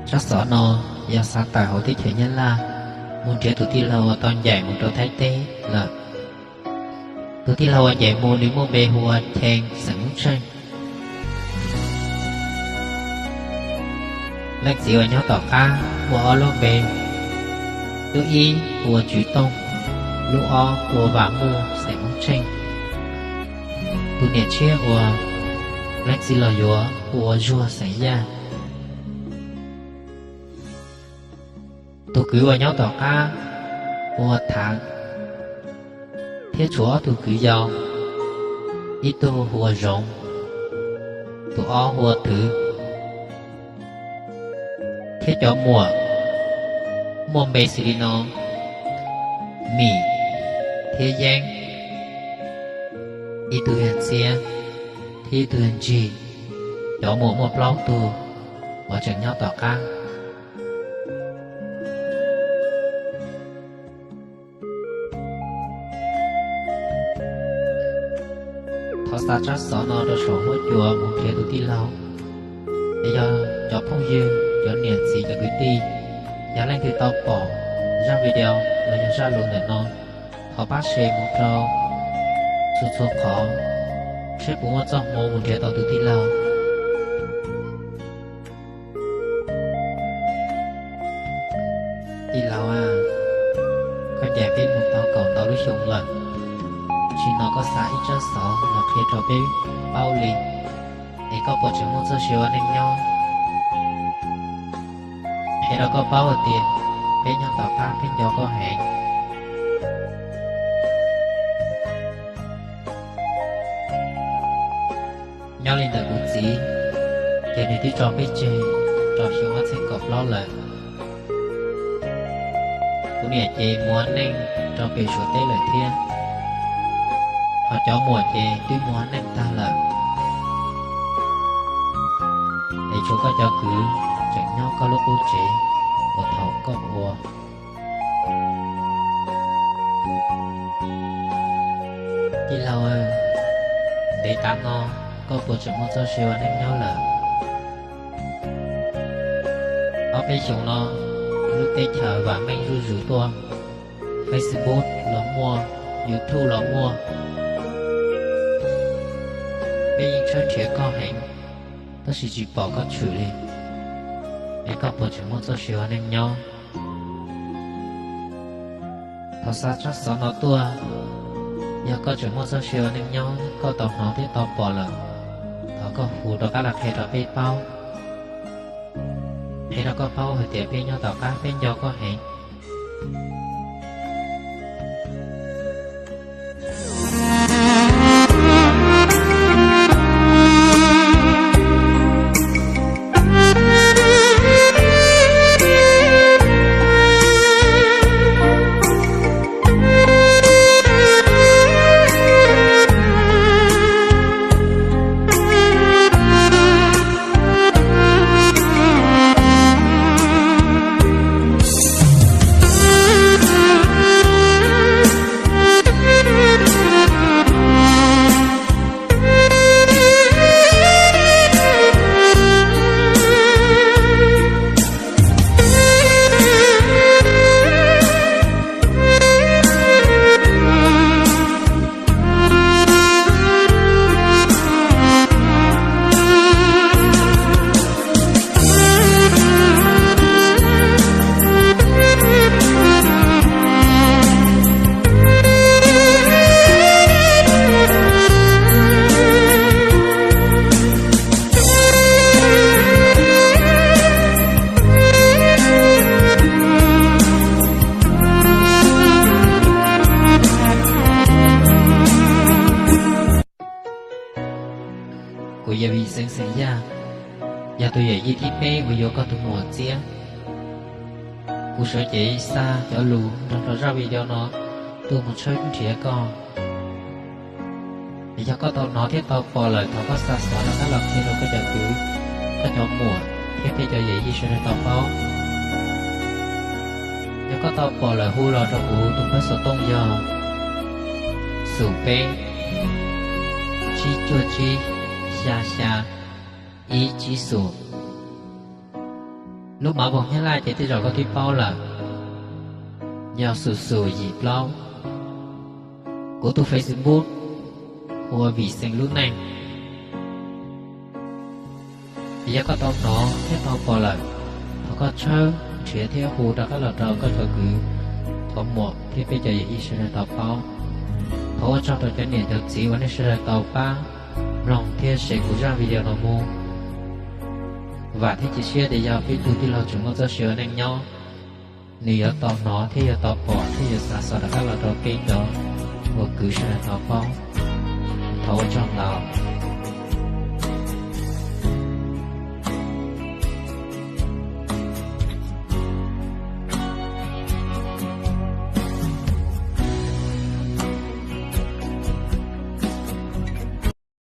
Tsab xov no yog xa tawm hauv teb chaws Nyab Laj mus nrhiav tus tij laug uas tau ncaim mus rau Thaib teb lawm. Tus tij laug uas ncaim mus nws muaj npe hu ua Cheej xeem Hmoob Tsheej. Leej txiv uas nyob tom qab muaj ob lub npe, lub ib hu ua Tswv Tooj, lub ob hu ua Vam Muj xeem Hmoob Tsheej. Tus niam tshiab uas leej txiv los yuav hu ua Zuag xeem Yaj. Tus kwv uas nyob tom qab hu ua Thav, thiab tshuav ob tug kwv yau, ib tug hu ua Zoov, tus ob hu ua Thwv, thiab cov muam muaj npe xws li no: Mim thiab Yeeb, ib tug yog Txiab thiab ib tug yog Ntsig. Cov muam muaj plaub tug uas tseem nyob tom qab. Thov xa tsab xov no rau saum huab cua mus nrhiav tus tij laug. Es yog cov phooj ywg, cov niam txiv, cov kwv tij, yog leej twg tau pom zaj video los yog zaj lus ntawm no, thov pab share mus rau txhua txhua qhov, seb puas muaj txoj hmoo mus nrhiav tau tus tij laug. Tij laug, koj ncaim peb mus tau kaum ntau lub xyoo lawm, tsim nyog koj xa ib tsab xov los qhia rau peb paub li, es koj puas tseem muaj txoj sia ua neej nyob? Qhia rau koj paub hais tias peb nyob tom qab peb nco koj heev. Nyob li ntawm kuv txiv, ces nws twb tso peb tseg rau xyoo ob txhiab kaum plaub lawm. Kuv niam ces mus ua neej rau pem Suav teb lawm thiab, ho cov muam ces twb mus ua neej tag lawm. Es tshuav koj cov kwv tseem nyob koj lub qub tsev uas thaum koj ua. Tij laug, ntev tas no koj puas tseem muaj txoj sia ua neej nyob lawm? Ob peb xyoos no, lub teb chaws vam meej zuj zus tuaj, Facebook los muaj, YouTube los muaj. Peb yeej tshawb nrhiav koj heev, tab sis tsis pom koj tshwm li. Es koj puas tseem muaj txoj sia ua neej nyob? Thov xa tsab xov no tuaj, yog koj tseem muaj txoj sia ua neej nyob, koj tau hnov thiab tau pom lawm, thov koj hu rov qab los qhia rau peb paub, qhia rau koj paub hais tias peb nyob tom qab peb nco koj heev. Kuv yog Vim Xeev xeem Yaj, yog tus yawm yij thib peb uas yuav koj tus muam Txiab. Kuv sawv cev xa cov lus nrog rau zaj video no tuaj mus tshawb nrhiav koj. Yog koj tau hnov thiab tau pom lawm, thov koj xa xov rov qab los qhia rau koj cov kwv, koj cov muam thiab peb cov yawm yij sawv daws tau paub. Yog koj tau pom lawm, hu los rau kuv tus phab xov tooj yog xoom peb, tsib cuaj tsib, xya xya, ib tsib xoom. Lub maiv voos Nyab Laj ces tej zaum koj twb paub lawm, yog xus xus yim plaub. Kuv tus Facebook hu ua Vim Xeem Lub Neej. Yog koj tau hnov thiab tau pom lawm, thov koj tshawb nrhiav thiab hu rov qab los rau koj cov kwv, cov muam thiab peb cov yawm yij sawv daws tau paub. Thov ua tsaug rau cov niam cov txiv uas nej sawv daws tau pab mloog thiab share kuv zaj video no mus. Vam thiab cia siab tias yog peb tug tij laug tseem muaj txoj sia ua neej nyob, nws yuav tau hnov thiab yuav tau pom thiab yuav xav xa rov qab los rau peb cov uas kwv sawv daws tau paub. Thov ua tsaug ntau.